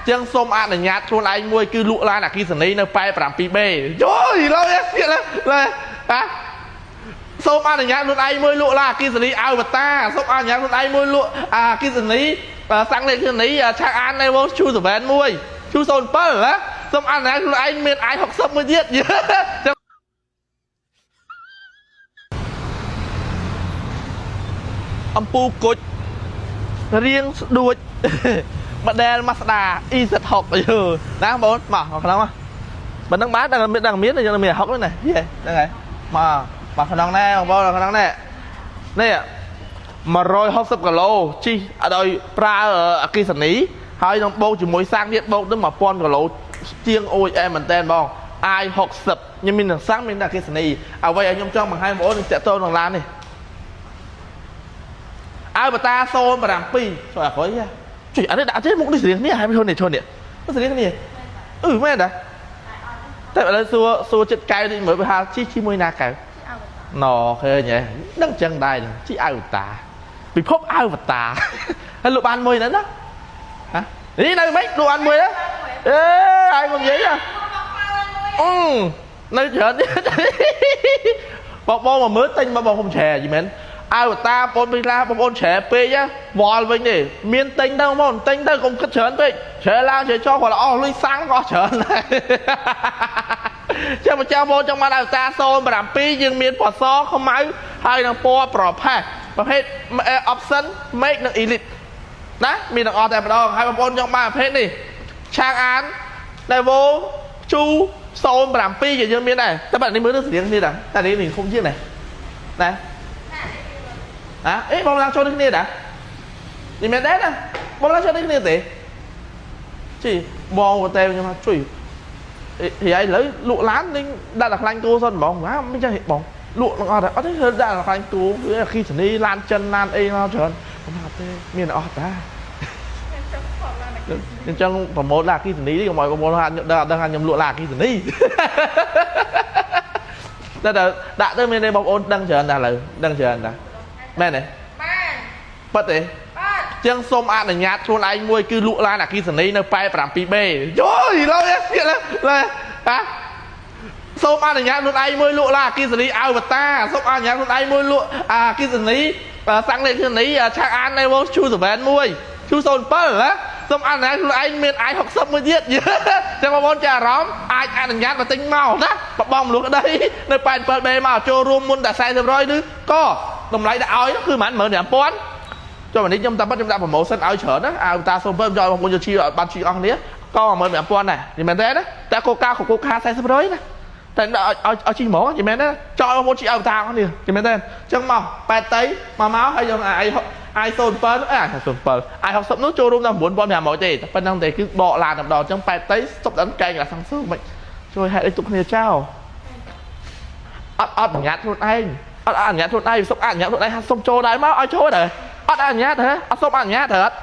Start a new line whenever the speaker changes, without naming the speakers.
ចឹងសូមអនុញ្ញាតខ្លួនឯងមួយគឺលក់ឡានអគ្គិសនីនៅ 87B យយឡើយទៀតឡើយហ៎សូមអនុញ្ញាតខ្លួនឯងមួយលក់ឡានអគ្គិសនីអវតាសូមអនុញ្ញាតខ្លួនឯងមួយលក់អាគ្គិសនីសាំងលេខអគ្គិសនីឆាកអាន Evo Q7 មួយ Q07 ណាសូមអនុញ្ញាតខ្លួនឯងមាន i60 មួយទៀតចឹងអំពូគុជរៀងស្ដួច model Mazda EZ6 យឺណាបងមកក្នុងមកមិនដឹងបានដឹងមានដឹងមានយើងមាន60ហ្នឹងណាយេហ្នឹងហើយមកមកក្នុងណែបងប្អូនក្នុងណែនេះ160គីឡូជីដោយប្រើអគ្គិសនីហើយនឹងបូកជាមួយសាំងទៀតបូកទៅ1000គីឡូជាង OEM មែនតើបង i60 ខ្ញុំមាននឹងសាំងមានតែអគ្គិសនីអ្វីឲ្យខ្ញុំចង់បង្ហាញបងប្អូននឹងតាក់ទងនឹងឡាននេះអើបតា07ជួយអាក្រោយជួយអានេះដាក់ទេមុខនេះស្រៀងគ្នាហើយមិនឈុននេះឈុននេះស្រៀងគ្នាអឺមែនតាតែឥឡូវសួរសួរចិត្តកែវតិចមើលវាថាជីជាមួយណាកែវណឃើញហ៎ដឹងចឹងដែរជីអវតាពិភពអវតាហើយលក់បានមួយហ្នឹងណាហ៎នេះនៅមិនលក់បានមួយណាអេហើយកុំនិយាយអឺនៅច្រើនទៀតបងបងមកមើលទិញមកបងគុំឆែយីមែនអវតាបងពេលខ្លះបងប្អូនឆែពេកវល់វិញទេមានទិញទៅបងប្អូនទិញទៅកុំគិតច្រើនពេកឆែឡើងឆែចុះគាត់អស់លុយសាំងក៏អស់ច្រើនដែរចាំម្ចាស់បងចង់បានអវតា07យើងមានពណ៌សខ្មៅហើយនឹងពណ៌ប្រផេះប្រភេទ option make និង elite ណាមានទាំងអស់តែម្ដងហើយបងប្អូនចង់បានប្រភេទនេះឆាងអាន Levo ជូ07ក៏យើងមានដែរតែបាត់នេះមើលទៅស្រៀងគ្នាដែរតែនេះនេះធំជាងដែរណាអាអេបងឡើងចូលនេះគ្នាដែរនេះមែនដែរណាបងឡើងចូលនេះគ្នាទេជីបងក៏តែខ្ញុំថាជួយហីឥឡូវលក់ឡាននឹងដាក់តែខ្លាញ់គោសិនហ្មងហាមិនចឹងបងលក់ទាំងអស់ដែរអត់ទេដាក់តែខ្លាញ់គោវាអគិសនីឡានចិនឡានអីមកច្រើនខ្ញុំថាទេមានអស់តាអញ្ចឹងប្រម៉ូទឡានអគិសនីនេះកុំឲ្យប្រម៉ូទថាខ្ញុំដឹងដឹងថាខ្ញុំលក់ឡានអគិសនីតែដាក់ទៅមានទេបងប្អូនដឹងច្រើនដែរឥឡូវដឹងច្រើនដែរមែនទេ
បាន
ប៉ិតទេ
បាទ
ចឹងសូមអនុញ្ញាតខ្លួនឯងមួយគឺលក់ឡានអគិសនីនៅ 87B យយឡើយទៀតឡើយហ៎សូមអនុញ្ញាតខ្លួនឯងមួយលក់ឡានអគិសនីអវតាសូមអនុញ្ញាតខ្លួនឯងមួយលក់អាគ្គិសនីសាំងលេខអគ្គិសនីឆាកអាន Evo Q7 មួយ Q07 ណាសូមអនុញ្ញាតខ្លួនឯងមាន i60 មួយទៀតចឹងបងប្អូនចាអារម្មណ៍អាចអនុញ្ញាតមកទិញមកណាបបងមលុះក្តីនៅ 87B មកចូលរួមមុនតែ40%ឬក៏តម្លៃដាក់ឲ្យគឺប្រហែល15000ចុះអានេះខ្ញុំតាមពិតខ្ញុំដាក់ promotion ឲ្យច្រើនណាអាតាសូមពើយកបងប្អូនយកជីឲ្យបានជីអស់គ្នាក៏15000ដែរនិយាយមែនទេណាតែកូកាកូកា40%ណាតែដាក់ឲ្យឲ្យជីហ្មងនិយាយមែនទេចោលបងប្អូនជីឲ្យតាអស់គ្នានិយាយមែនទេអញ្ចឹងមក8តៃមកមកហើយយកអា i 07អេ i 07 i 60នោះចូលរួមដល់9500ទេតែប៉ុណ្្នឹងទេគឺបកឡានតែម្ដងអញ្ចឹង8តៃស្តុបដល់កែងកន្លះសង្សឺមិនជួយហេតុអីទុកគ្នាចោលអត់អត់បញ្ញត្តិខ្លួនឯងអត់អនុញ្ញាតខ្លួនឯងសុំអនុញ្ញាតខ្លួនឯងហាសុំចូលដែរមកឲ្យចូលដែរអត់អនុញ្ញាតហ៎អត់សុំអនុញ្ញាតហ៎អត់